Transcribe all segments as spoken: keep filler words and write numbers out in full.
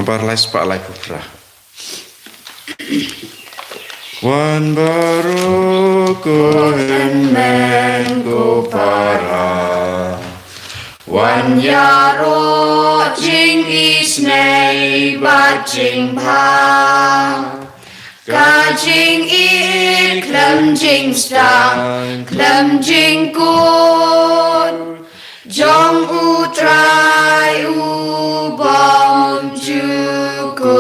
Bar lai spah lai phew phra. Wan baroh ko hynmen ko para. Wan ïaroh jingisynei bad jingbha. Ka jingïeit khlem jingsdang khlem jingkut jong U Trai u bym jukut.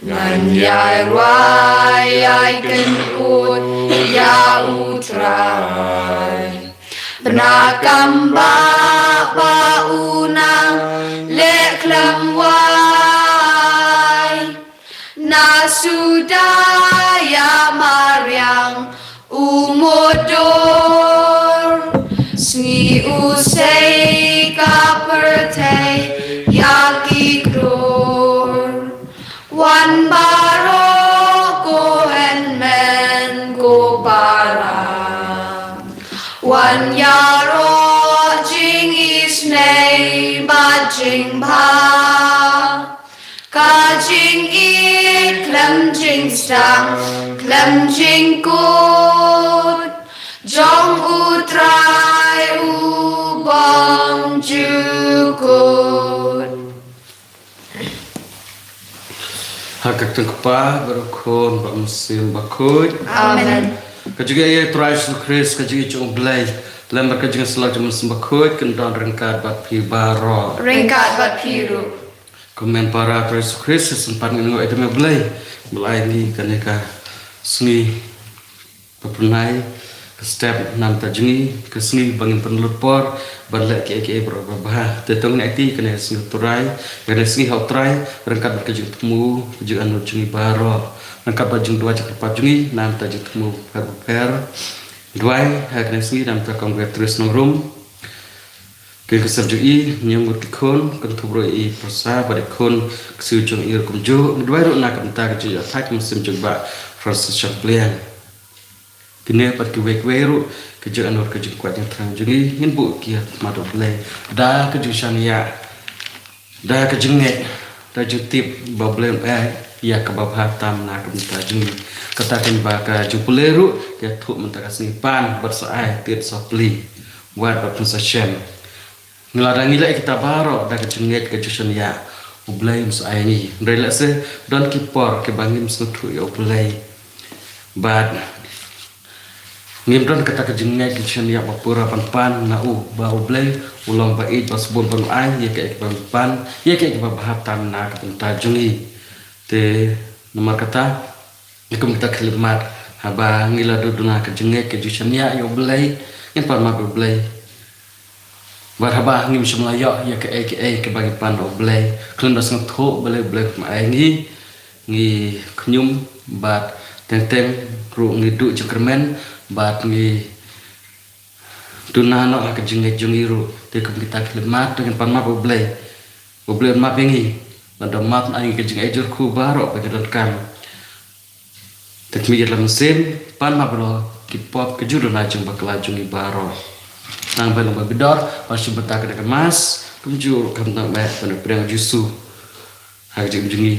Ngan ïai rwai ïai kynnoh ïa U Trai. Bna kam ba ba u nang leh khlem wai. Na suda ïa mariang u mudor. Sngi u sei ka pyrthei ïa ki klur. Wan baroh ko hynmen ko para. Wan ïaroh jingisynei bad jingbha. Ka jingïeit khlem jingsdang khlem jingkut jong U Trai u bym jukut. Ha ka kyrteng U Kpa bad U Khun bad U Mynsiem Bakhuid. Amen. Ka jingïeit U Trai Jisu Khrist, ka jingïeit jong U Blei lem bad ka jingïasyllok jong U Mynsiem Bakhuid kin don ryngkat bad phi baroh. Ryngkat bad phi ruh. Ko hynmen para, U Trai Jisu Khrist, shisien pat ngin ïathuh ïa U Blei ba u la ai ngi kane ka sngi, ka pyrnai, ka step na ka bynta jong ngi, ka sngi ba ngin pynlut por ban leh kiei kiei baroh ba bha. Te to ngin ïaid ïa kane ka sngi U Trai, kane ka sngi ha U Trai, ryngkat bad ka jingthmu, ka jingangnud jong ngi baroh, ryngkat bad jingduwai jingkyrpad jong ngi na ka bynta jingthmu bapher bapher. Duwai ha kane ka sngi na ka bynta ka Kongregatrice Nongrum. Ki khun jong i, ngi ngut ki khun, kynthup ruh i pyrsa bad i khun ksiew jong i ruh kumjuh. Ngi duwai ruh na ka bynta ka jingïathait ka mynsiem jong i Bah Francis Shangliang. Kine pat kiwei kiwei ruh ki jingangnud, ki jingkwah jingthrang jong i, ngin buh ki ha khmat U Blei da ka jingshaniah, da ka jingngeit, da ka jingtip ba U Blei un ai ïa kaba bha tam na ka bynta jong ngi. Kata keiñ ba ka jingpule ruh ka ïathuh mynta ka sngi, pan bad sa ai tied sa plie, wad bad pynsa shem. Ngi la dang ngi leh kita baroh da ka jingngeit, ka jingshaniah, U Blei un sa ai ngi. Hynrei lehse don ki por kiba ngim sngewthuh ïa U Blei. Bad ngim don kata ka jingngeit, ka jingshaniah ba pura ban pan na u, ba U Blei u long ba ïeit ba sbun ban ai ïa kaei kaba ngi pan, ïa kaei kaba bha tam na ka bynta jong ngi. Te namar kata, ngi kum kita ki khyllipmat, haba ngi la duna ka jingngeit, ka jingshaniah ïa U Blei, ngin pan map ïa U Blei. Bad haba ngim shym la ïoh ïa kaei kaei kaba ngi pan na U Blei, khlem da sngewthuh balei U Blei um ai ngi, ngi khñium bad teng teng ruh ngi duh jingkyrmen bad ngi duna noh ha ka jingngeit jong ngi ruh. Te kum kita ki khyllipmat, to ngin pan map ïa U Blei. U Blei un map ïa ngi, bad da map un ai ngi ka jingaijuh khublei baroh ba ngi donkam. Te khmih ïa la mynsiem, pan map ïa la ki pop, ka jingduna jingbakla jong ngi baroh. Nang ba long ba bidor ban shim bynta kane ka Mass, kumjuh ruh kham nang ba ban pdiang Jisu ha ka jingim jong ngi,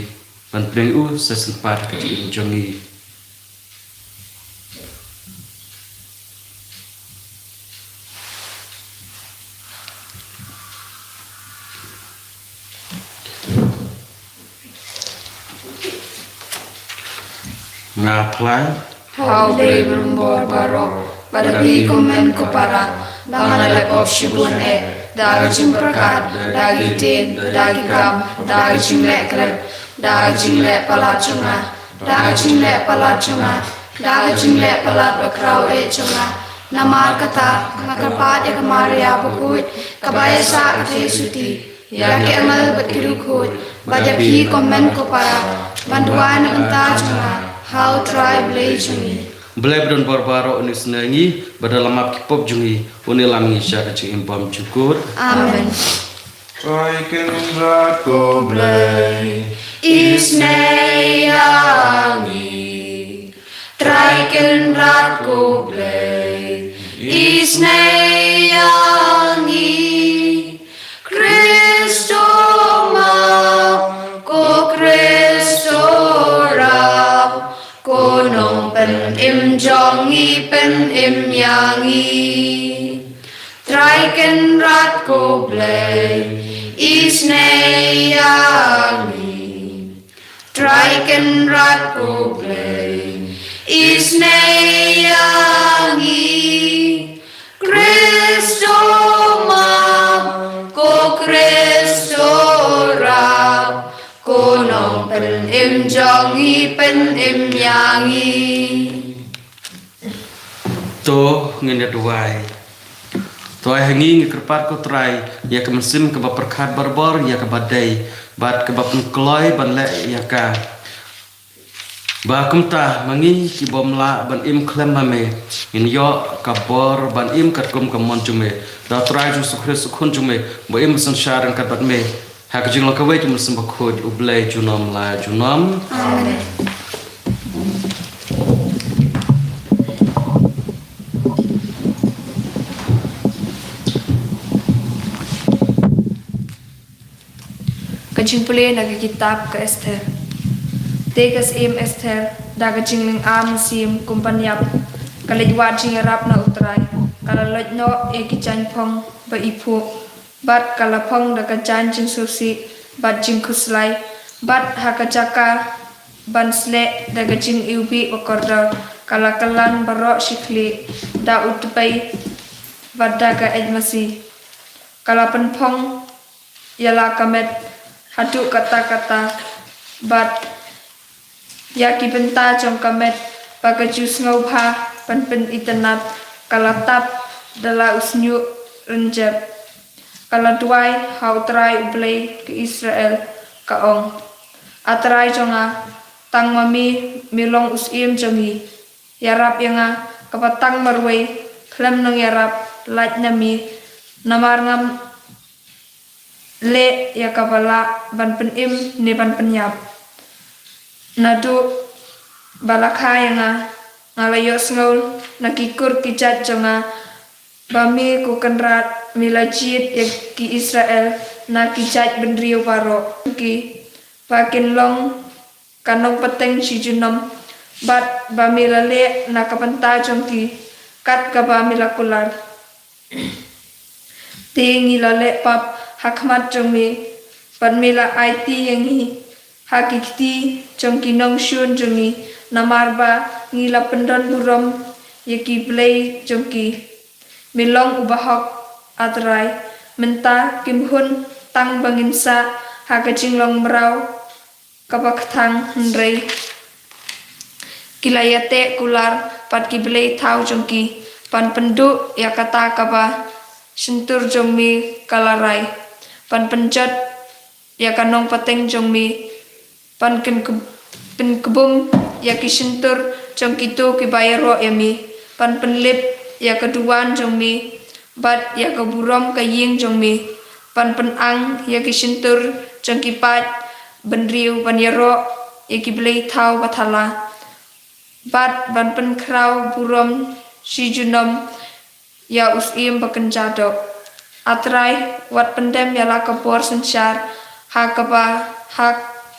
ban pdiang u sa sympat ha ka jingim jong ngi. Nga phla ïa U Blei ba don bor baroh, ba da phi ko hynmen ko para, ba nga la leh pop shibun eh, da ka jingpyrkhat, da ki ktien, da ki kam, da ka jingleh khlem, da ka jingleh palat jong nga, da ka jingleh palat jong nga, da ka jingleh palat bakhraw eh jong nga. Namar kata nga kyrpad ïa ka Maria bakhuid, kaba ïa sah ka theisotti ïa ki angel bad ki riewkhuid, bad ïa phi ko hynmen ko para, ban duwai na ka bynta jong nga ha U Trai Blei jong ngi. Blei ba don bor baroh un isynei ïa ngi, bad da la map ki pop jong ngi un ïalam ïa ngi sha ka jingim bymjukut. Amen. Trai Kynrad ko Blei, isynei ïa ngi. Trai Kynrad ko Blei, isynei ïa ngi. Khrist, ma Pynim ïa ngi. Trai Kynrad ko Blei, isynei ïa ngi. Trai Kynrad ko Blei, isynei ïa ngi. Khrist u map, ko Khrist u rap, ko Nongpynim jong ngi, pynim ïa ngi. To ngin ïa duwai. Duwai ha ngi, ngi kyrpad ko Trai ïa ka mynsiem kaba pyrkhat barabor ïa kaba dei bad kaba pynkloi ban leh ïa ka. Ba kumta ma ngi ki bym lah ban im khlem ma me, ngin ïoh ka bor ban im katkum ka mon jong me. Da u Trai Jisu Khrist u Khun jong me, ba im synshar ryngkat bad me ha ka jinglong kawei jong u Mynsiem Bakhuid, U Blei junom la junom. Amen. Ka jingpule na ka kitab ka Esther. Te ka Syiem Esther, da ka jinglynga mynsiem kum ban ïap, ka leit wad jingïarap na u Trai, ka la loit noh ïa ki jaiñphong ba iphuh, bad ka la phong da ka jaiñ jingsngewsih bad jingkhuslai, bad ha ka jaka ban sleh da ka jingiwbih bakordor, ka la kylla baroh shi khlieh da u tbei bad da ka eit masi. Ka la pynphong ïa la ka met haduh katta katta, bad ïa ki bynta jong ka met ba ka ju sngewbha ban pynitynnad, ka la tap da la u shñiuh rynjep. Ka la duwai ha u Trai U Blei ka Israel, ka ong: A Trai jong nga, tang ma me, me long u Syiem jong ngi. Ïarap ïa nga, kaba tang marwei khlem nongïarap, lait na me, namar ngam leh ïa kaba lah ban pynim ne ban pynïap. Naduh ba la kha ïa nga, nga la ïohsngew na ki kur ki jait jong nga ba me ko Kynrad me la jied ïa ki Israel na ki jaitbynriew baroh, ki ba kin long ka nongpateng shi junom, bad ba me la leh na ka bynta jong ki kat kaba me la kular. Te ngi la leh pap ha khmat jong me, bad me la aiti ïa ngi ha ki kti jong ki nongshun jong ngi, namar ba ngi la pyndon burom ïa ki blei jong ki. Me long u bahok, A Trai. Mynta kim hun tang ba ngin sah ha ka jinglong mraw kaba kthang, hynrei ki la ïateh kular pat ki blei thaw jong ki, ban pynduh ïa kata kaba shyntur jong me ka la rai, ban pynjot ïa ka nongpateng jong me, ban kyn-, pynkbum ïa ki shyntur jong kito kiba ïaroh ïa me, ban pynlip ïa ka duwan jong me bad ïa ka burom ka ïing jong me, ban pynang ïa ki shyntur jong ki paid bynriew ban ïaroh ïa ki blei thaw ba thala, bad ban pynkhraw burom shi junom ïa u Syiem ba kynja doh. A Trai, wat pyndem ïa la ka bor synshar ha kaba, ha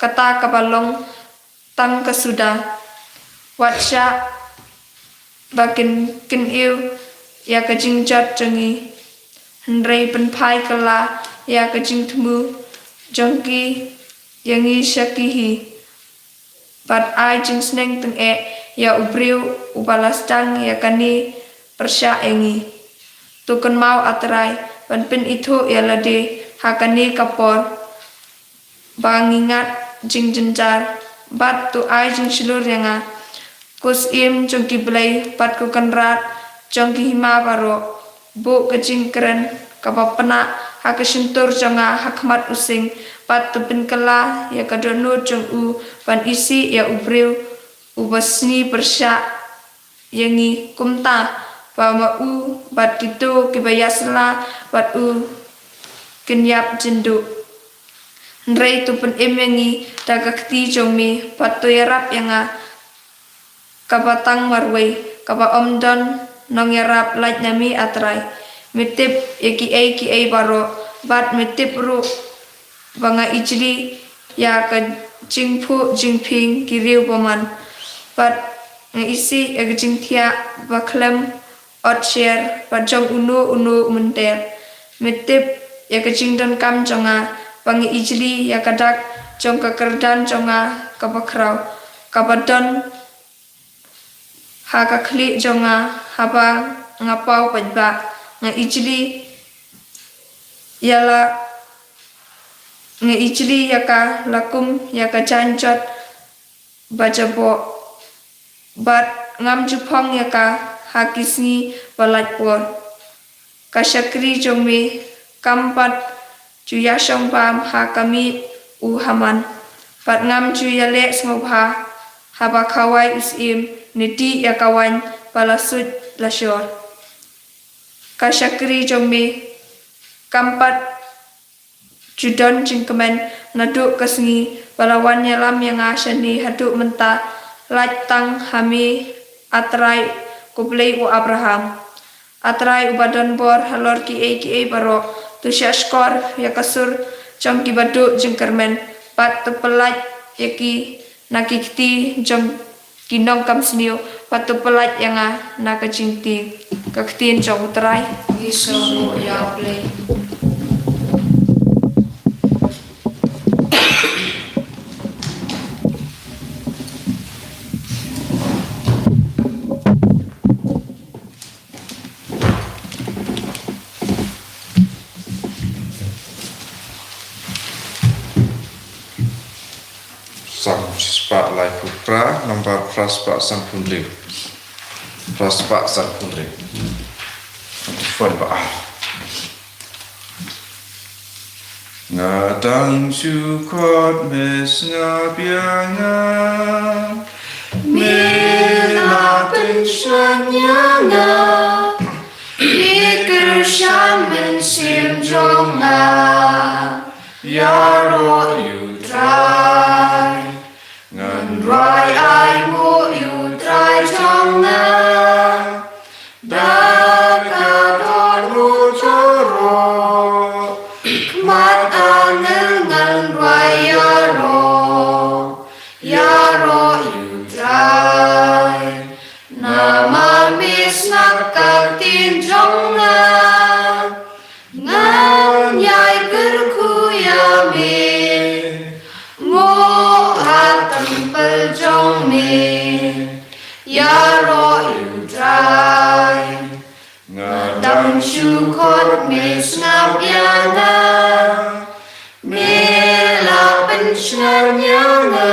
kata kaba long tang ka suda. Wat shah ba kin kyniw ïa ka jingjot jong ngi, hynrei pynphai kylla ïa ka jingthmu jong ki ïa ngi sha ki hi, bad ai jingsneng tyngeh ïa u briew uba la sdang ïa kane pyrshah ïa ngi. To kynmaw, A Trai, ban pynithuh ïa lade ha kane ka por ba ngi ngat jingjynjar, bad to ai jingshlur ïa nga, ko Syiem jong ki blei bad ko Kynrad jong ki hima baroh. Buh ka jingkren kaba pynah ha ka shyntur jong nga ha khmat u sing, bad to pynkylla ïa ka dohnud jong u ban isih ïa u briew uba sngi pyrshah ïa ngi, kumta ba ma u bad kito kiba ïasylla bad u kin ïap jynduh. Hynrei to pynim ïa ngi da ka kti jong me, bad to ïarap ïa nga, kaba tang marwei, kaba ym don nongïarap, lait na me, A Trai. Me tip ïa kiei kiei baroh, bad me tip ruh ba nga ijli ïa ka jingphuh jingphieng ki riew bymman, bad Nga isih ïa ka jingthiah ba khlem ot sher bad jong uno uno u mynder. Me tip ïa ka jingdonkam jong nga, ba nga ijli ïa ka dak jong ka kyrdan jong nga kaba khraw, kaba don ha ka khlieh jong nga haba nga paw paidbah. Nga ijli ïa la, nga ijli ïa ka la kum ïa ka jaiñ jot ba jaboh, bad ngam ju phong ïa ka ha ki sngi ba lait por. Ka shakri jong me kam pat ju ïashong bam ha ka miej u Haman, bad ngam ju ïaleh sngewbha haba khawai u syiem ne dih ïa ka waiñ ba la suit la shor. Ka shakri jong me kam pat ju don jingkmen naduh ka sngi ba la wan ïalam ïa nga shane haduh mynta. Lait tang ha me, A Trai, ko Blei u Abraham, A Trai uba don bor halor kiei kiei baroh, to shahshkor ïa ka sur jong kiba duh jingkyrmen, bad to pyllait ïa ki na ki kti jong ki nongkam sniew, bad to pyllait ïa nga na ka jingtieng. Ka ktien jong U Trai. Ngi sngewbha ïa U Blei. Salm shispah laiphew phra, nambar phra spah sanphew hynriew. Phra spah sanphew hynriew. Antiphon ba ar. Nga dang shu khot, me sngap ïa nga. Me la pynshngaiñ ïa nga. Me kyrshan mynsiem jong nga. Ïaroh ïa U Trai. Ngan rwai ainguh ïa U Trai jong nga. Da ka dohnud baroh, khmat angel ngan rwai ïaroh, ïaroh ïa U Trai. Namar me sngap ka ktien jong nga. Ngan ïai kyrkhu ïa me, nguh ha templ jong me, ïaroh ïa U Trai. Nga dang shu khot, me sngap ïa nga, me la pynshngaiñ ïa nga,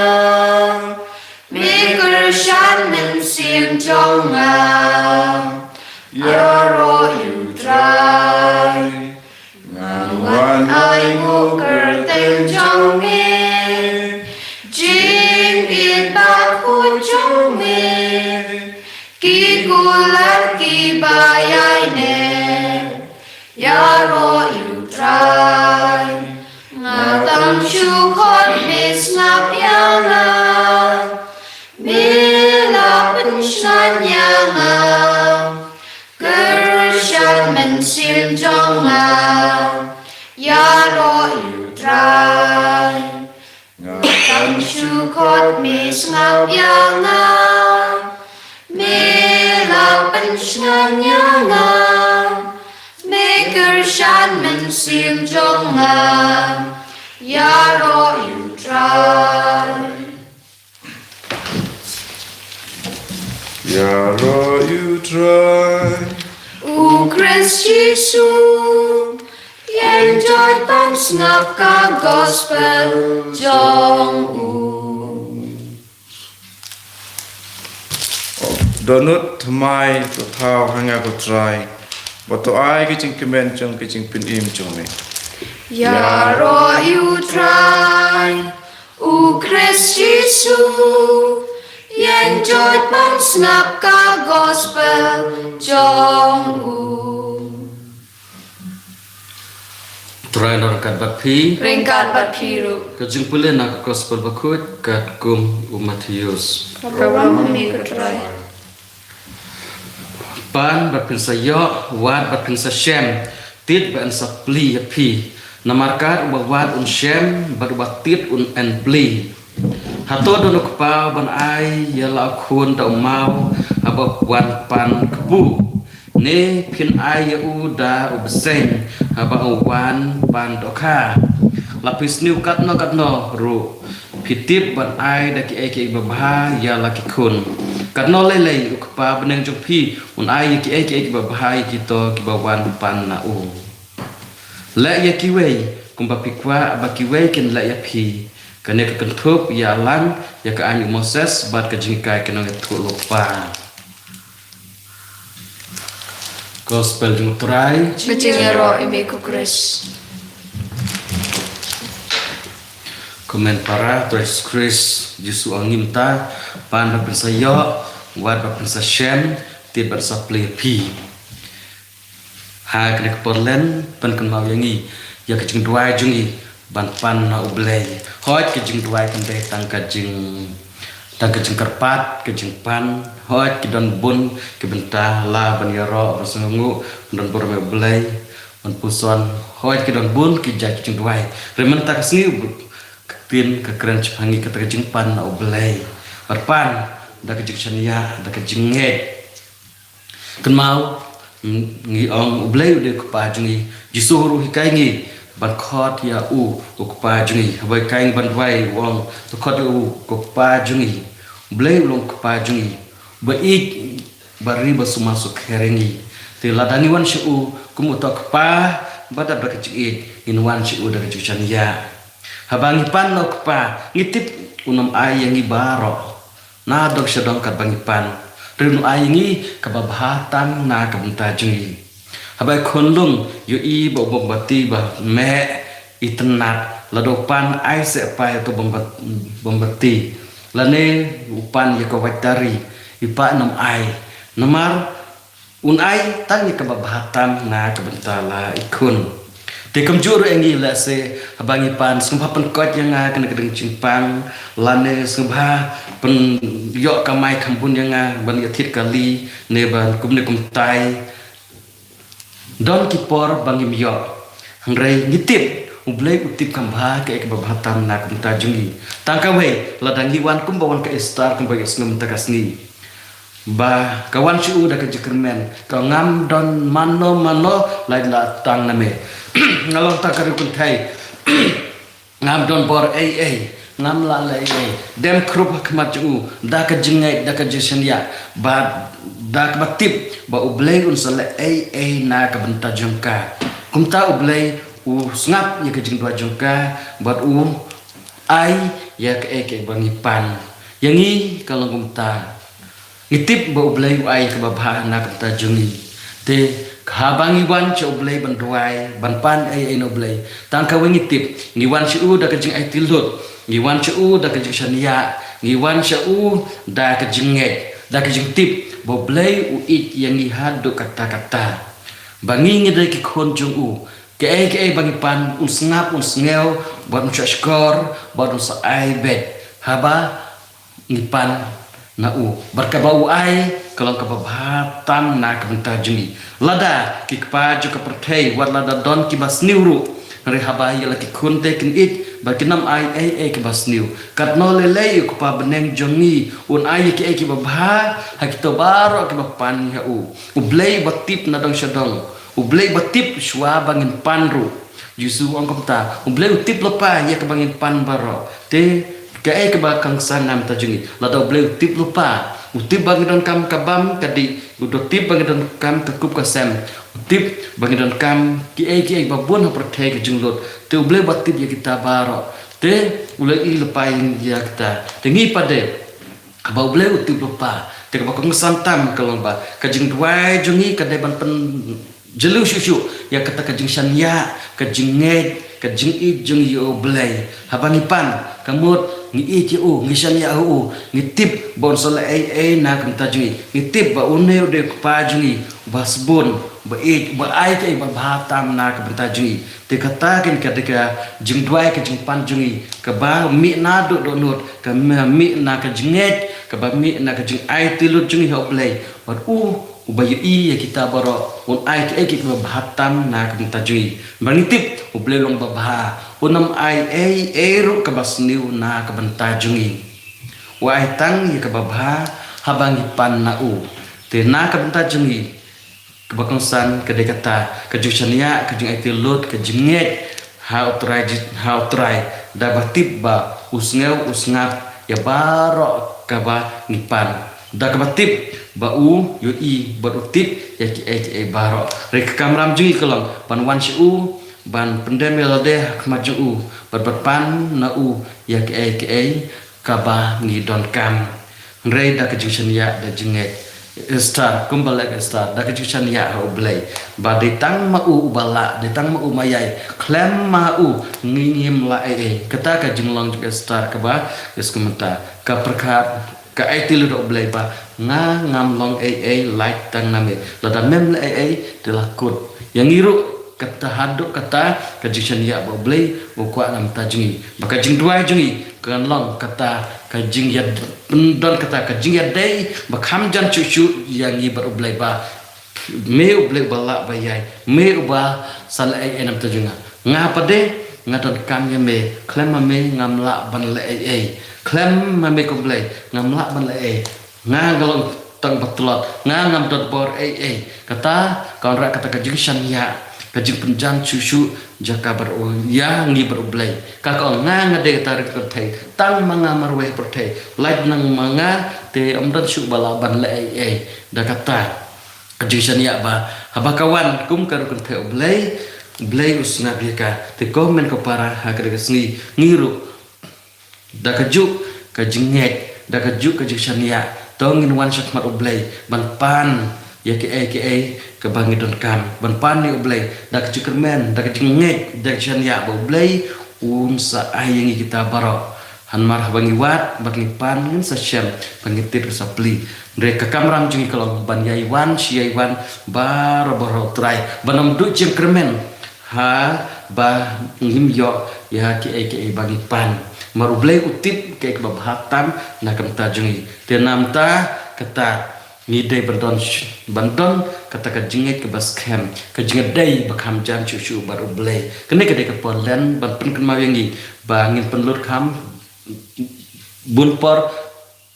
me kyrshan mynsiem jong nga, ïaroh ïa U Trai. Ngan wan ainguh kyrteng jong me, jingïeit bakhraw jong me, ki kular kiba ïaineh, ïaroh ïa U Trai. Nga dang shu khot, me sngap ïa nga, me la pynshngaiñ ïa nga, kyrshan mynsiem jong nga, ïaroh ïa U Trai. Nga dang shu khot, me sngap ïa nga, me la pynshngaiñ ïa nga, me kyrshan mynsiem jong nga, ïaroh ïa U Trai. Ïaroh ïa U Trai. U Khrist Jisu, ïeng joit ban sngap ka gospel jong u. Dohnud thymmai, to thaw ha nga ko Trai, bad to ai ka jingkmen jong ka jingpynim jong me. Ïaroh ïa U Trai. U Khrist Jisu, ïeng joit ban sngap ka gospel jong u. Trai un ryngkat bad phi. Ryngkat bad phi ruh. Ka jingpule na ka gospel bakhuid katkum u Mathaios. Ka burom ha me ko Trai. Pan bad phin sa ïoh, wad bad phin sa shem, tied ba yn sa plie ïa phi. Namar kat uba wad un shem, bad uba tied un yn plie. Hato don u kpa ban ai ïa la u khun da u maw haba u wan pan kpu? Ne phin ai ïa u da u bseiñ haba u wan pan dohkha? La phi sniew katno katno ruh, phi tip ban ai da kiei kiei babha ïa la ki khun. Katno lei lei u kpa bneng jong phi un ai ïa kiei kiei babha ïa kito kiba wan pan na u. Leh ïa kiwei kumba phi kwah ba kiwei kin leh ïa phi. Kane ka kynthup ïalang ïa ka aiñ u Moses bad ka jinghikai ka nongïathuhlypa. Gospel jong u Trai. Ka jingïaroh ïa me ko Khrist. Kmen para, Trai Jisu Khrist, Jisu ong, ngim ta pan ba phin sa ïoh, wat ba phin sa shem, te ban sa plie phi. Ha kane ka por len pynkynmaw ïa ngi ïa ka jingduwai jong ngi ban pan na U Blei. Hooid ka jingduwai kam dei tang ka jing tang ka jingkyrpad, ka jingpan. Hooid ki don bun ki bynta la ban ïaroh, ban sngewnguh, ban don burom ïa U Blei, ban puson. Hooid ki don bun ki jait ki jingduwai. Hynrei mynta ka sngi ka ktien ka kren shaphang ngi kata ka jingpan na U Blei. Ban pan da ka jingshaniah, da ka jingngeit. Kynmaw, mm, ngi ong U Blei u dei u kpa jong ngi. Jisu ruh hikai ngi ban khot ïa u u kpa jong ngi. Haba hikai ngi ban duwai u ong to khot ïa u ko kpa jong ngi. U Blei u long kpa jong ngi. Ba ïeit ba ri ba sumar sukher ïa ngi. Te lada ngi wan sha u kum uto u kpa ba dap da ka jingïeit, ngin wan sha u da ka jingshaniah. Haba ngi pan na u kpa, ngi tip un ym ai ïa ngi baroh na dong sha dong katba ngi pan. Hynrei un ai ïa ngi kaba bha tam na ka bynta jong ngi. Haba i khunlung ïohi ba u mombati ba meh itynnad, lada u pan ai seh pa ïa uto u mombat-, mombati, lane u pan ïa ka waitari, i pa un ym ai. Namar un ai tang ïa kaba bha tam na ka bynta la i khun. Te kumjuh ruh ïa ngi, lehse haba ngi pan, sngewbha pynkoit ïa nga kane ka ding jingpang, lane sngewbha pynïoh kamai kham bun ïa nga ban ïa thied kali ne ban kumne kumtai. Don ki por ba ngim ïoh. Hynrei ngi tip U Blei u tip kham bha kaei kaba bha tam na ka bynta jong ngi. Tang kawei, lada ngi wan kumba wan ka Esther, kumba ïohsngew mynta ka sngi. Ba ka wan sha u da ka jingkyrmen, ka ngam don mano mano lait la tang na me. Nga long tang ka riewkynthei. Ngam don bor ei ei, ngam lah leh ei ei. Dem khrup ha khmat jong u da ka jingngeit, da ka jingshaniah, bad da kaba tip ba U Blei un sa leh ei ei na ka bynta jong ka. Kumta U Blei u sngap ïa ka jingduwai jong ka bad u ai ïa kaei kaei ba ngi pan. Ïa ngi ka long kumta. Ngi tip ba U Blei u ai kaba bha na ka bynta jong ngi. Te haba ngi wan sha U Blei ban duwai, ban pan ei ei na U Blei, tang kawei ngi tip, ngi wan sha u da ka jingaiti lut, ngi wan sha u da ka jingshaniah, ngi wan sha u da ka jingngeit, da ka jingtip ba U Blei u ïeit ïa ngi haduh katta katta. Ba ngi ngi dei ki khun jong u. Kaei kaei ba ngi pan un sngap, un sngew, bad un shahshkor, bad un sa ai beit. Haba ngi pan na u. Bad kaba u ai ka long kaba bha tam na ka bynta jong ngi. Lada ki kpa jong ka pyrthei, wat lada don kiba sniew ruh, hynrei haba ïa la ki khun te kin ïeit ba kin ym ai ei ei kiba sniew. Katno lei lei u Kpa bneng jong ngi un ai ïa kiei kiba bha ha kito baroh kiba pan ïa u. U Blei ba tip na dong sha dong. U Blei ba tip shuwa ba ngin pan ruh. Jisu u ong kumta, U Blei u tip lypa ïa kaba ngin pan baroh. Te kaei kaba kongsan na ka bynta jong ngi? Lada U Blei u tip lypa, u tip ba ngi donkam ka bam ka dih, u tip ba ngi donkam ka kup ka sem, u tip ba ngi donkam kiei kiei ba bun ha pyrthei ka jinglut. Te U Blei ba tip ïa kita baroh. Te u la ïohi lypa ïa kita. Te ngi pat de, haba U Blei u tip lypa, te kaba kongsan tam ka long ba ka jingduwai jong ngi ka dei ban pynjylliew shuh shuh ïa kata ka jingshaniah, ka jingngeit, ka jingïeit jong ngi ïa U Blei. Haba ngi pan, ka mut ngi ïeit ïa u, ngi shaniah ïa u, ngi tip ba un sa leh ei ei na ka bynta jong ngi, ngi tip ba une u dei u Kpa jong ngi uba sbun, uba ïeit, uba ai kaei ba bha tam na ka bynta jong ngi. Te kata kein ka dei ka jingduwai, ka jingpan jong ngi kaba mih naduh dohnud, ka mih na ka jingngeit, kaba mih na ka jingaiti lut jong ngi ha U Blei. Bad u uba ïohi ïa kita baroh un ai kaei kaei kaba bha tam na ka bynta jong ngi. Ba ngi tip U Blei u long uba bha, un ym ai ei ei ruh kaba sniew na ka bynta jong ngi. U ai tang ïa kaba bha haba ngi pan na u. Te na ka bynta jong ngi, kaba kongsan ka dei kata, ka jingshaniah, ka jingaiti lut, ka jingngeit ha U Trai, ha U Trai, da kaba tip ba u sngew u sngap ïa baroh kaba ngi pan, da kaba tip ba u ïohi bad u tip ïa kiei kiei baroh. Hynrei ka kamram jong ngi ka long ban wan sha u, ban pyndem ïa lade ha khmat jong u, bad ban pan na u ïa kiei kiei kaba ngi donkam. Hynrei da ka jingshaniah, da jingngeit, Esther, kumba leh Esther, da ka jingshaniah ha U Blei, ba dei tang ma u uba lah, dei tang ma u ma ïai, khlem ma u ngi ngim lah ei ei. Kata ka jinglong jong Esther kaba ïa sngewthuh, ka pyrkhat, ka aiti lut ha U Blei ba nga ngam long ei ei lait tang na me. Lada mem leh ei ei te la kut ïa ngi ruh. Kata haduh kata ka jingshaniah ba U Blei u kwah na ka bynta jong ngi, ba ka jingduwai jong ngi kan long kata ka jingïa, pyndon kata ka jingïadei ba kham jan shuh shuh ïa ngi bad U Blei ba me U Blei uba lah ba ïai, me uba sa leh ei ei na ka bynta jong nga. Nga pat de nga donkam ïa me, khlem ma me ngam lah ban leh ei ei. Khlem ma me ko Blei ngam lah ban leh ei. Nga nga long tang ba tlot, nga ngam don bor ei ei. Kata ka wanrah kata ka jingshaniah, ka jingpynjan shuh shuh jong ka bad u, ïa ngi bad U Blei. Ka ka ong nga nga dei kata ri kynthei, tang ma nga marwei ha pyrthei, lait nang ma nga te ym don shuh ba lah ban leh ei ei. Da kata ka jingshaniah ba haba ka wan kum ka ri kynthei U Blei, U Blei u sngap ïa ka. Te ko hynmen ko para, ha kane ka sngi ngi ruh da kajuh ka jingngeit, da kajuh ka jingshaniah, to ngin wan sha khmat U Blei ban pan ïa kiei kiei kaba ngi donkam, ban pan ïa U Blei da ka jingkyrmen, da ka jingngeit, da ka jingshaniah ba U Blei un sa ai ïa ngi kita baroh. Namar haba ngi wad bad ngi pan, ngin sa shem ba ngi tied ruh sa plie. Hynrei ka kamram jong ngi ka long ban ïai wan shi ïai wan baroh baroh ha U Trai, ban ym duh jingkyrmen haba ngim ïoh ïa kiei kiei ba ngi pan. Namar U Blei u tip kaei kaba bha tam na ka bynta jong ngi. Te na ka bynta kata ngi dei ban don, ban don kata ka jingngeit kaba skhem, ka jingïadei ba kham jan shuh shuh bad U Blei. Kane ka dei ka por len ban pynkynmaw ïa ngi ba ngin pynlut kham bun por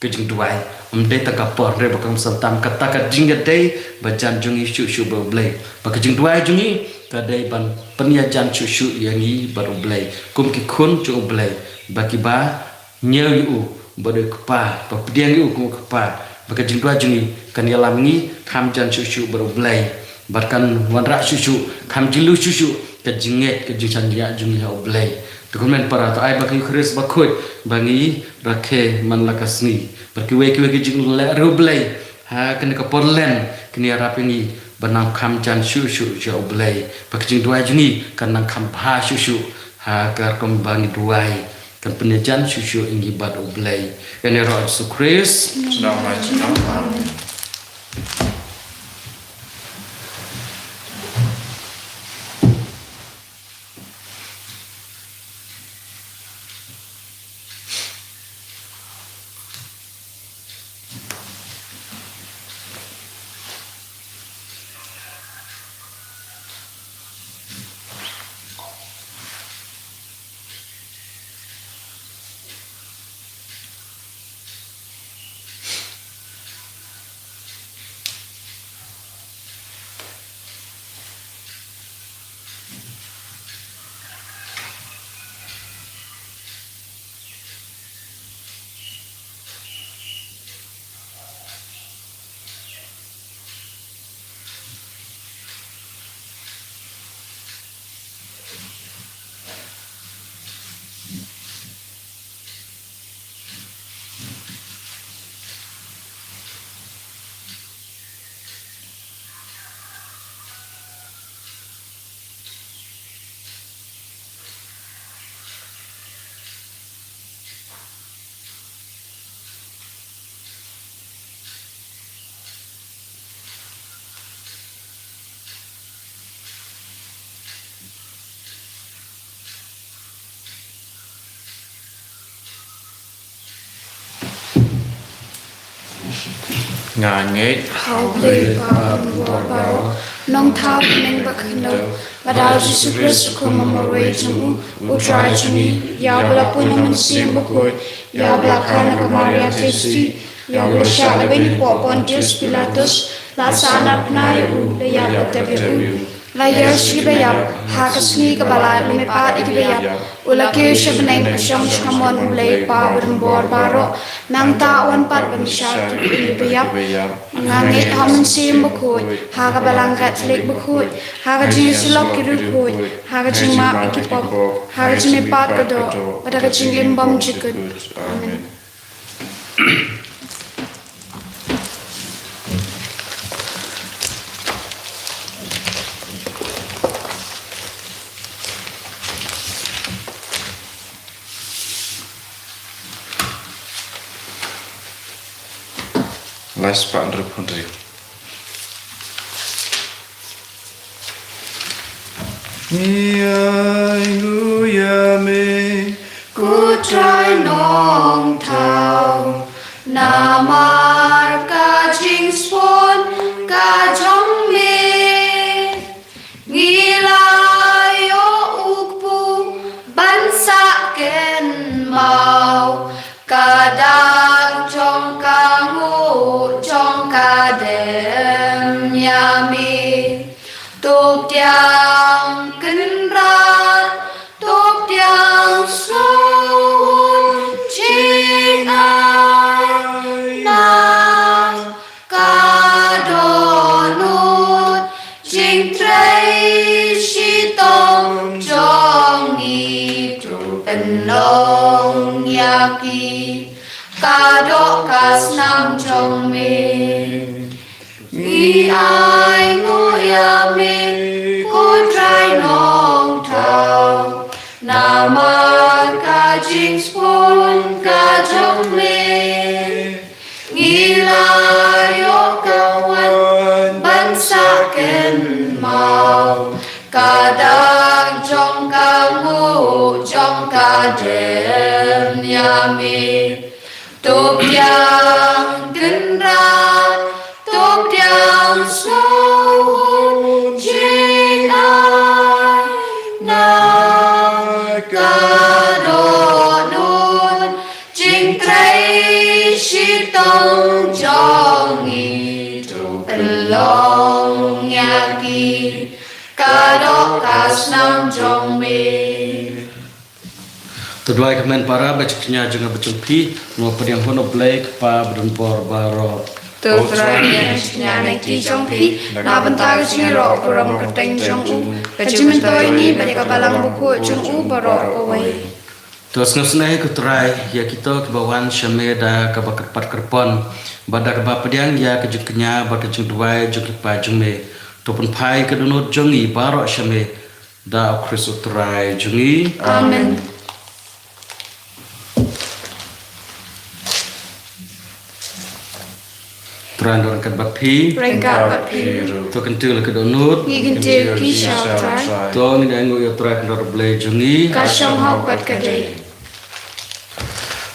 ka jingduwai. Ym dei tang ka por, hynrei ba kongsan tam kata ka jingïadei ba jan jong ngi shuh shuh bad U Blei. Ba ka jingduwai jong ngi ka dei ban pynïajan shuh shuh ïa ngi bad U Blei kum ki khun jong U Blei, ba kiba ñiew ïa u bad u kpa, ba pdiang ïa u kum u kpa. Ba ka jingduwai jong ngi kan ïalam ngi kham jan shuh shuh bad U Blei, bad kan wanrah shuh shuh, kham jylliew shuh shuh ka jingngeit, ka jingshaniah jong ngi ha U Blei. Te ko hynmen para, to ai ba ka Eukharist bakhuid ba ngi rakhe man la ka sngi, bad kiwei kiwei ki jingleh riewblei ha kane ka por len, kin ïarap ïa ngi ban nang kham jan shuh shuh sha U Blei, ba ka jingduwai jong ngi kan nang kham bha shuh shuh ha ka rukom ba ngi duwai, kan pynïajan shuh shuh ïa ngi bad U Blei. Ïa kane ruh ha u Jisu Khrist. Amen. Nga ngeit ha U Blei Kpa Baroh, Nongthaw bneng bad khyndew, Ka daw Jisu Khrist u khun marwei jong u, u Trai jong ngi, ïa uba la pun ha u Mynsiem Bakhuid, ïa uba la kha na ka Maria Theisotti, ïa uba la shah lehbeiñ hapoh Pontius Pilatus, la sahnarphna ïa u, la ïap bad tep ïa u. La ïoh sha kiba ïap, ha ka sngi kaba lai u la mihpat ïa kiba ïap, u la kiew sha bneng, u la shong sha ka mon U Blei Kpa badonbor baroh, nangta un wan pat ban bishar ïa kiba ïap. Nga ngeit ha u Mynsiem Bakhuid, ha ka Balang Katholik bakhuid, ha ka jingïasyllok ki riewkhuid, ha ka jingmap ïa ki pop, ha ka jingmihpat ka doh, bad ha ka jingim bymjukut. Amen. Lai spah hynriewphew hynriew. Ngi ainguh ïa me, ko Trai Nongthaw, namar ka jingsbun ka jong me. Ngi la ïoh u kpu ban sah kynmaw, ka dak jong ka nguh jong ka dem ïa me. To pdiang Kynrad, to pdiang sngew, jingai na ka dohnud jingtrei shitom jong ngi, to pynlong ïa ki ka doh ka snam jong me. Ngi ainguh ïa me, ko Trai Nongthaw, namar ka jingsbun ka jong me. Ngi la ïoh ka wan ban sah kynmaw, ka dak jong ka nguh jong ka dem ïa me. To pdiang Kynrad, to pdiang sngew, jingai na ka dohnud jingtrei shitom jong ngi, to pynlong ïa ki ka doh ka snam jong me. To duwai. Kmen para, ba jingkñia jong nga bad jong phi, ngi pdiang ha U Blei Kpa badonbor baroh. To Trai, ngi ïa jingkñia na ki jong phi, na bynta ka jingïaroh burom kyrteng jong u, ka jingmyntoi ngi bad ïa ka Balang Bakhuid jong u baroh kawei. To sngewsynei ko Trai ïa kito kiba wan sha me da kaba kyrpad kyrpon, bad da kaba pdiang ïa ka jingkñia bad ka jingduwai jong ki paid jong me. To pynphai ka dohnud jong ngi baroh sha me, da U Khrist U Trai jong ngi. Amen. Trai un don ryngkat bad phi. Ryngkat bad phi ruh. To kyntiew la ka dohnud. Ngi kyntiew ïa ki sha U Trai. To ngin ainguh ïa U Trai Kynrad U Blei jong ngi. Ka shong hok bad ka dei.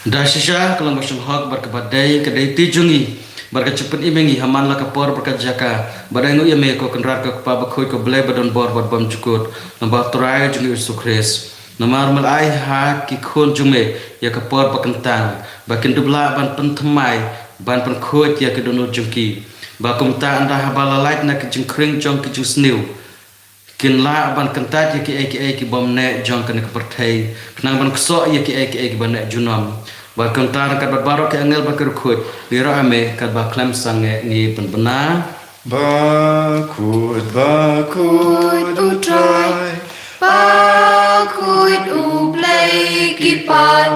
Da shisha ka long ba shong hok bad kaba dei, ka dei ti jong ngi bad ka jingpynim ïa ngi ha man la ka por bad ka jaka, bad ainguh ïa me ko Kynrad ko Kpa Bakhuid ko Blei badonbor bad bymjukut, namar U Trai jong ngi U Jisu Khrist. Namar me la ai ha ki khun jong me ïa ka por ba kyntang, ba kin dup lah ban pynthymmai, ban pynkhuid ïa ki dohnud jong ki. Ba kumta ynda haba la lait na ki jingkhring jong ki jingsniew, kin lah ban kyntait ïa kiei kiei ki bym neh jong kane ka pyrthei, khnang ban ksoh ïa kiei kiei kiba neh junom. Bad kumta ryngkat bad baroh ki angel bad ki riewkhuid, ngi ïaroh ha me katba khlem sangeh ngi pynbna. Bakhuid, bakhuid U Trai, bakhuid U Blei ki paid,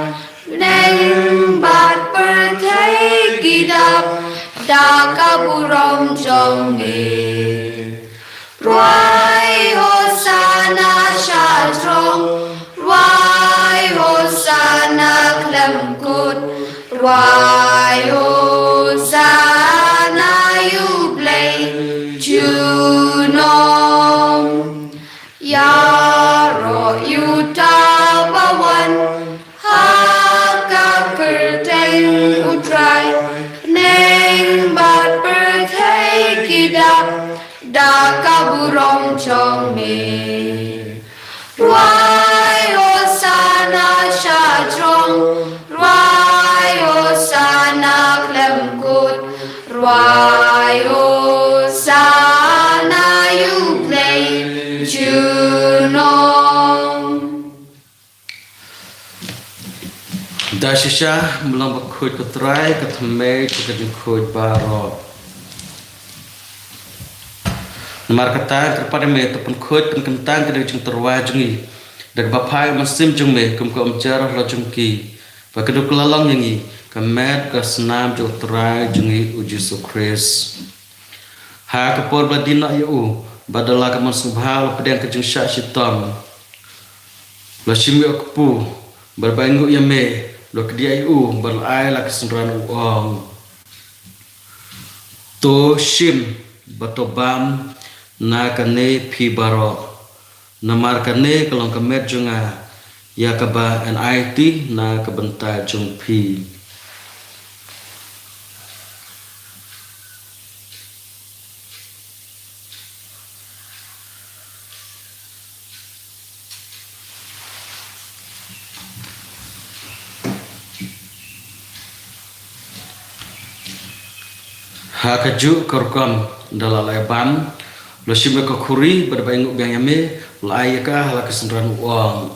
bneng bad pyrthei ki dap da ka burom jong me. Rwai Hosana sha throng, rwai Hosana khlem kut, rwai Hosana ïa U Blei junom. Ïaroh ïa uta uba wan ha ka kyrteng U Trai, bneng bad pyrthei ki dap da ka burom jong me. Rwai Hosana khlem kut, rwai Hosana ïa U Blei junom. Da shisha, me long bakhuid ko Trai, ka thymmei jong ka jingkhuid baroh. Namar kata, kyrpad ïa me, to pynkhuid pynkyntang ka jingtyrwa jong ngi da kaba phai mynsiem jong me, kum ka umjar halor jong ki, ba kin dup kylla long ïa ngi ka met ka snam jong U Trai jong ngi U Jisu Khrist. Ha ka por ba la die noh ïa u, bad da la ka mon sngewbha la pdiang ka jingshah shitom, la shim ïa u kpu, bad ba ainguh ïa me, la kdiah ïa u, bad la ai la ka synran, u ong: To shim bad to bam na kane phi baroh, namar kane ka long ka met jong nga, ïa kaba yn aiti na ka bynta jong phi. Ha kajuh ka rukom, da la la ïa bam, la shim ïa ka khuri, bad ba ainguh biang ïa me, la ai ïa ka ha la ka synran, u ong: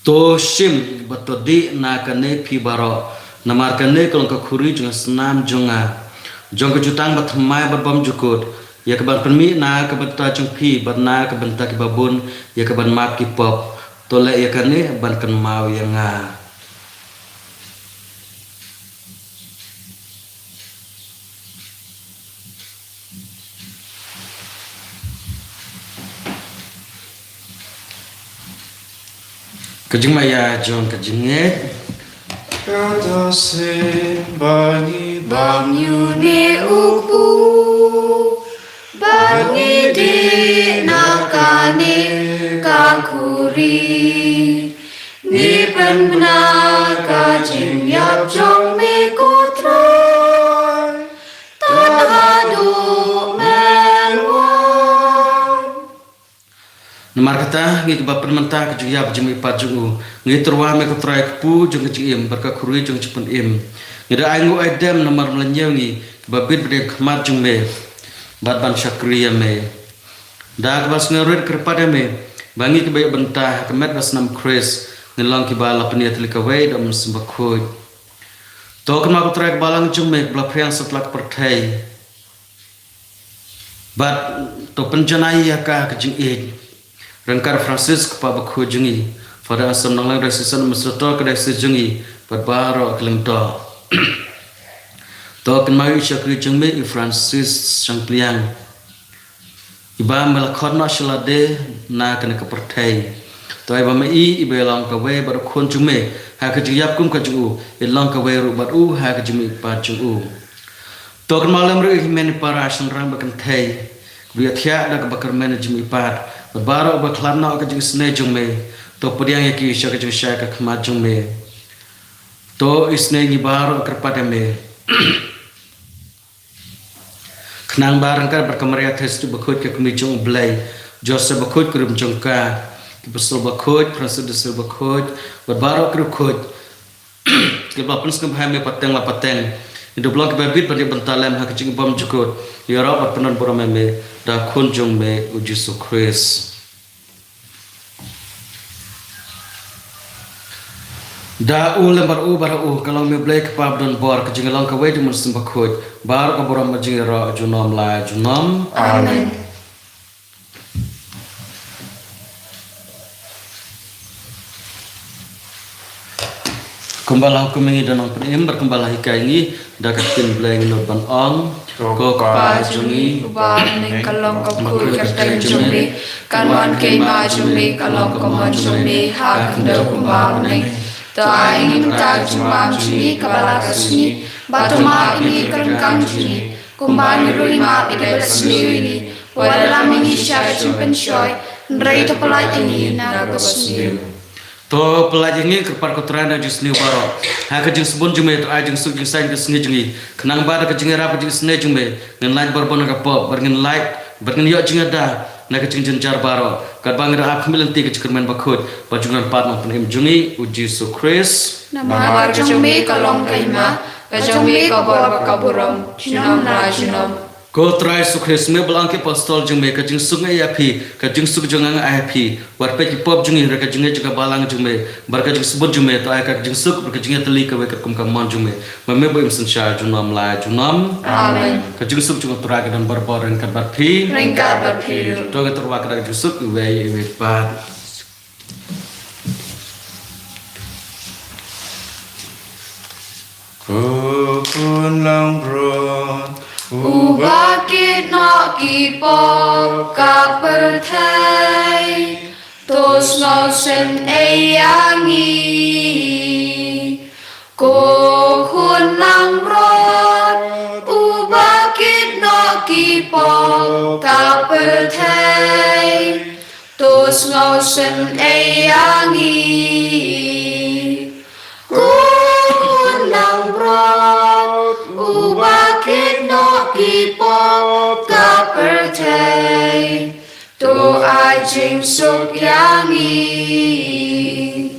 To shim bad to dih na kane phi baroh, namar kane ka long ka khuri jong ka snam jong nga, jong ka jutang bathymmai bad bymjukut, ïa kaban pynmih na ka bynta jong phi bad na ka bynta kiba bun, ïa kaban map ki pop. To leh ïa kane ban kynmaw ïa nga. Ka jingmaïa jong ka jingngeit. Ka da sien ba ngi bam ïa une u kpu, ba ngi dih na kane ka khuri, ngi pynbna ka jingïap jong me ko Trai, tad haduh men wan. Namar kata, ngi kiba pynmynta ka jingïap jingmihpat jong u, ngi tyrwa me ko Trai, kpu jong ka jingim bad ka khuri jong ka jingpynim. Ngi da ainguh aidem namar me la ñiew ngi kiba bit bad ïeng khmat jong me, bad ban shakri ïa me. Da kaba sngewrit kyrpad ïa me ba ngi kiba ïoh bynta ha ka met ka snam Khrist, ngin long kiba la pynïatylli kawei da U Mynsiem Bakhuid. To kynmaw ko Trai ka balang jong me kaba la phriang satlak pyrthei, bad to pynjanai ïa ka ha ka jingïeit ryngkat Francis, kpa bakhuid jong ngi, Father Anselm Nongleng, Diocesan Administrator ka diocese jong ngi, bad baroh ki lyngdoh. To kynmaw ïa i shakri jong me i Francis Shangpliang, iba me la khot noh sha lade na kane ka pyrthei. To ai ba me i, iba long kawei bad u khun jong me ha ka jingïap kum ka jong u, i long kawei ruh bad u ha ka jingmihpat jong u. To kynmaw lem ruh ïa i hynmen i para shynrang ba kynthei, kiba ïathiah da kaba kyrmen jingmihpat, bad baroh ba khlad noh ka jingisynei jong me. To pdiang ïa ki sha ka jingshai ka khmat jong me. To isynei ngi baroh kyrpad ïa me. Khnang ba ryngkat bad ka Maria Theisotti Bakhuid, ka Kmie jong U Blei, Joseph Bakhuid, ka rim jong ka, ki Apostol Bakhuid, Francis de Sales Bakhuid, bad baroh ki riewkhuid, kiba pynsngewbha ïa me pateng la pateng, ngin dup long kiba bit bad ïoh bynta lem ha ka jingbymjukut, ïaroh bad pyndonburom ïa me da u Khun jong me U Jisu Khrist. Da u lem bad u bad ha u, ka long me U Blei Kpa badonbor, ka jingïalong kawei jong U Mynsiem Bakhuid, baroh ka burom ka jingïaroh junom la junom. Amen. Kumba la hukum ïa ngi da u Nongpynim bad kumba la hikai ïa ngi da ka ktien Blei, ngin nud ban ong: Ko Kpa jong ngi uba ha bneng, ka long ka kyrteng jong me, kan wan ka hima jong me, ka long ka mon jong me ha ka khyndew kumba ha bneng. To ai ïa ngi mynta ka jingbam jong ngi kaba la ka sngi, bad to map ïa ngi ka ryngkang jong ngi, kumba ngi ruh ngi map ïa kiba sniew ïa ngi. Wat lam ïa ngi sha ka jingpynshoi, hynrei to pyllait ïa ngi na kaba sniew. To pyllait ïa ngi kyrpad ko Trai na jingsniew baroh. Ha ka jingsbun jong me to ai jingsuk jingsaiñ ka sngi jong ngi, khnang ba da ka jingïarap ka jingisynei jong me, ngin lait barabor na ka pop, bad ngin lait, bad ngin ïoh jingïada Na ka jingjynjar baroh, katba ngi dang ap khmih lynti ka jingkyrmen bakhuid, ba ju nang pat Nongpynim jong ngi, u Jisu Khrist. Namar ka jong me ka long ka hima, ka jong me ka bor bad ka burom, junom la junom. Ko Trai Jisu Khrist, me ba la ong ki apostol jong me, ka jingsuk nga ai ïa phi, ka jingsuk jong nga nga ai ïa phi. Wat peit ki pop jong ngi, hynrei ka jingngeit jong ka balang jong me, bad ka jingsbun jong me, to ai ka jingsuk, bad ka jingïatylli kawei katkum ka mon jong me. Ma me ba im synshar junom la junom. Amen. Ka jingsuk jong u Trai ka don barabor ryngkat bad phi. Ryngkat bad phi ruh. To ngin ïatyrwa ka dak jingsuk iwei iwei pat. Ko khun langbrot uba kit noh ki pop ka pyrthei, to sngewsynei ïa ngi. Ko khun langbrot uba kit noh ki pop ka pyrthei, to sngewsynei ïa ngi. Ko khun langbrot uba kit noh ki pop ka pyrthei, to ai jingsuk ïa ngi.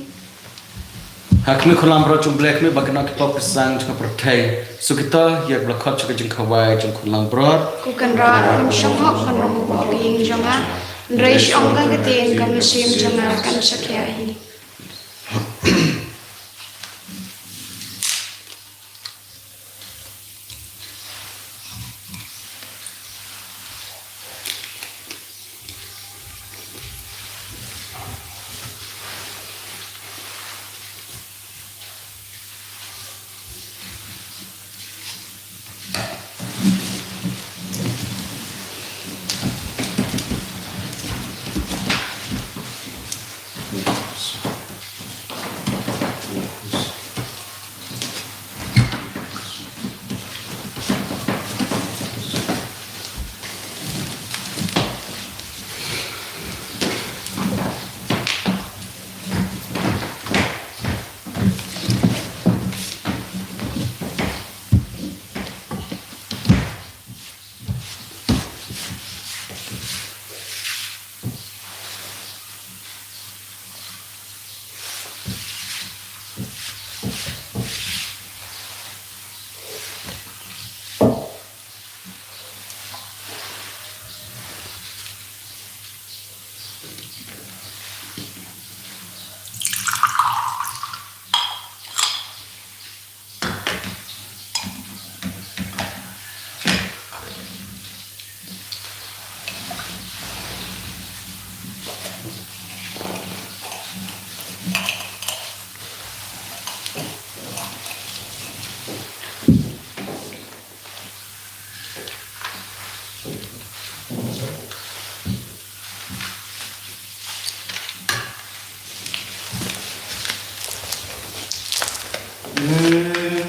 Ha khmih khun langbrot jong U Blei, khmih ba kit noh ki pop ki sang jong ka pyrthei. Suk ito ïa ka ba la khot sha ka jingkhawai jong khun langbrot. Ko Kynrad, ym shong hok ban rung u pop ïing jong nga, hynrei shu ong ka ktien, ka mynsiem jong nga kan shakri hi.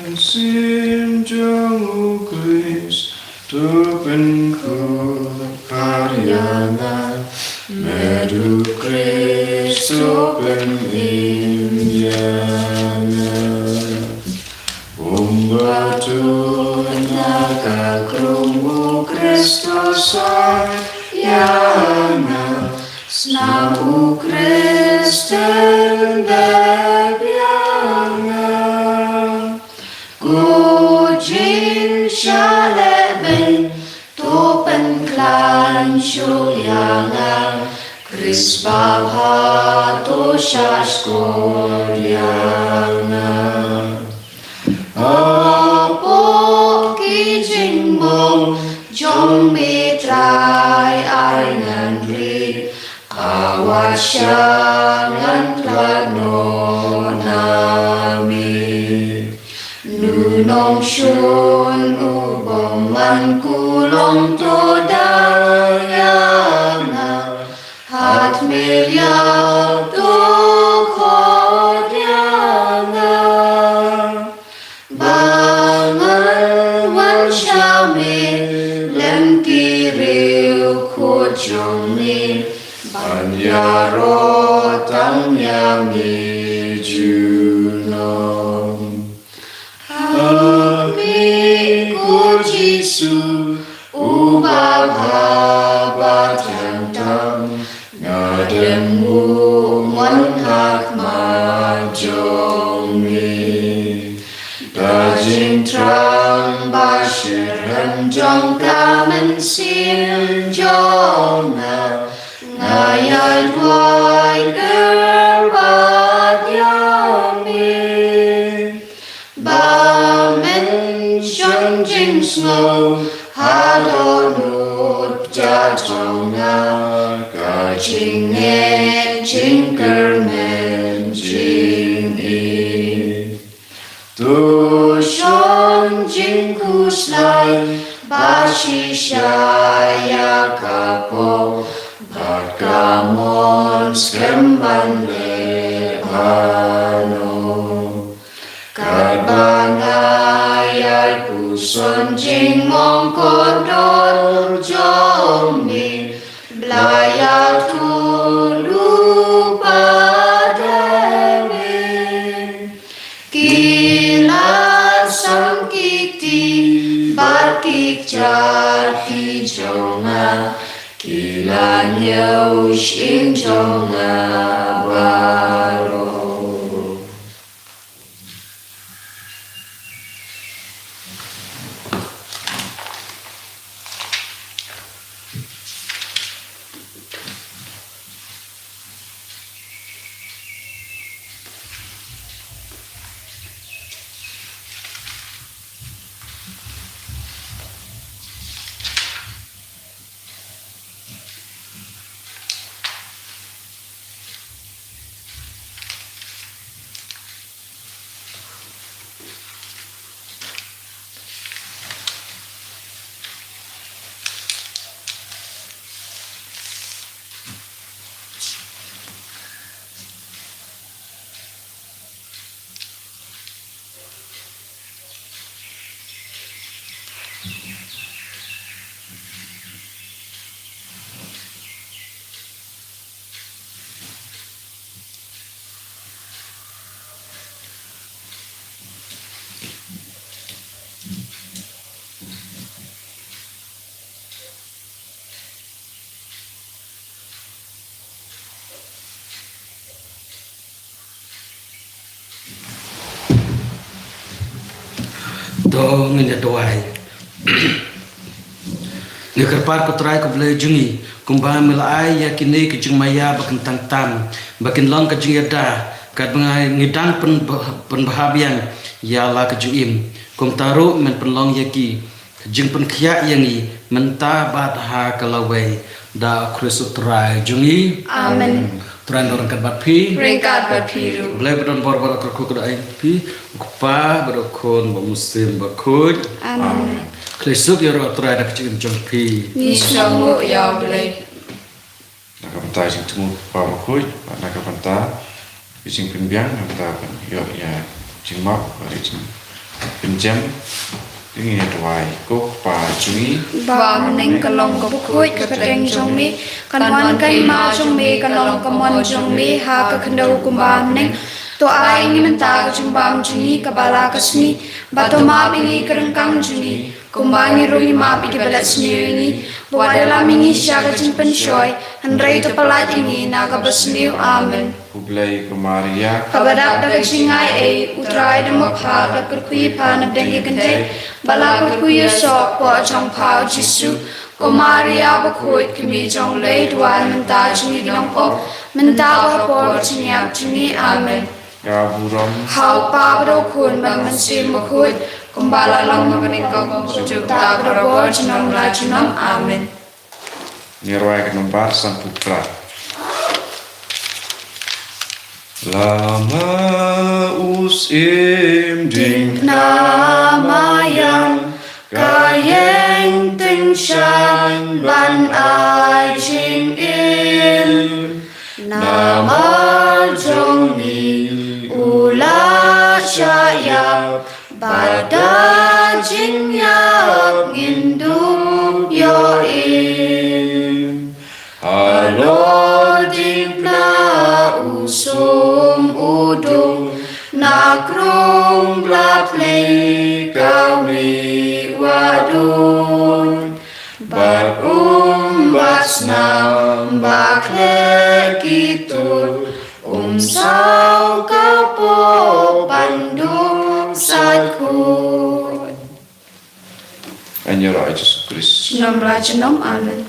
Mynsiem jong U Khrist to pynkhuid ïa nga, met U Khrist to pynim ïa nga. Kumba tuid na ka krung U Khrist u soi ïa nga, snam U Khrist un dep ïa nga. Ko jingshah lehbeiñ to pynkhlaiñ shuh ïa nga, Khrist babha to shahshkor ïa nga. Hapoh ki jingmong jong me Trai ai ngan ri, ka wat shah ngan khlad noh na me. Nu nongshun u bym man kulong to da ïa nga, ha tmier ïap to khot ïa nga. Ba ngan wan sha me lem ki riewkhuid jong me, ban ïaroh tang ïa me junom. Ha me ko Jisu, u babha ba thiang tam. Ka jingthrang ba shitrhem jong ka mynsiem jong nga, nga ïaduwai kyrpad ïa me. Ba men shon jingsngew ha dohnud jong nga, ka jingngeit jingkyrmen jingim. To shon jingkhuslai ba shisha ïa ka pop bad ka mon skhem ban leh bha noh. Katba nga ïai puson jingmong kordor jong me, Blei ïathuh lypa da me. Ki la sam ki kti bad ki kjat ki jong nga, ki la ñiew shyieng jong nga baroh. To ngin ïa duwai. Ngi kyrpad ko Trai ko Blei jong ngi, kumba me la ai ïa kine ki jingmaïa ba kyntang tam, ba kin long ka jingïada, katba ngi dang pyn, pynbha biang ïa la ka jingim. Kumta ruh men pynlong ïa ki jingpynkhiah ïa ngi mynta bad ha ka lawei, da U Khrist U Trai jong ngi. Amen. Trai un don ryngkat bad phi. Ryngkat bad phi ruh. Blei ba don bor bad kyrkhu ka da ai phi, U Kpa bad U Khun bad U Mynsiem Bakhuid. Amen. Khlei suk ïa U Trai da ka jingim jong phi. Ngi sngewbha ïa U Blei. Na ka bynta jingthmu Kpa Bakhuid, na ka bynta jingpynbiang, na ka bynta ban ïoh ïa jingmap bad jingpynjem. Ngi ïa duwai. Ko Kpa jong ngi ba ha bneng, ka long ka bakhuid ka kyrteng jong me, kan wan ka hima jong me, kan long ka mon jong me ha ka khyndew kumba ha bneng. To ai ngi mynta ka jingbam jong ngi kaba la ka sngi, bad to map ïa ngi ki ryngkang jong ngi, kumba ngi ruh ngi map ïa kiba leh sniew ïa ngi, bad wat ïalam ïa ngi sha ka jingpynshoi, hynrei to pyllait ïa ngi na kaba sniew. Amen. Khublei ko Maria, kaba dap da ka jingaiei, U Trai u don bad pha, la kyrkhu ïa pha na pdeng ki kynthei, bad la kyrkhu ïa u soh poh jong pha U Jisu. Ko Maria bakhuid, ka Kmie jong U Blei, duwai mynta jong ngi ki nongpop, mynta bad ha por ka jingïap jong ngi. Amen. Ka burom ha U Kpa bad U Khun bad U Mynsiem Bakhuid, kumba la long mynnyngkong, kumjuh, kumta, barabor, junom la junom. Amen. Ngi rwai ka nombar sanphew phra. Lada u Syiem diengphna maïan, ka ïeng tyngshaiñ ban ai jingim. Namar jong ngi u la shah ïap, bad da jingïap ngin dup ïohi. Halor diengphna u sum u dung, na krung bla plie ka mih wah dud. Bad um bat snam ba khleh ki tut, um saw ka pop ban dup sait Ïa Jisu Khrist. Junom la junom, amen.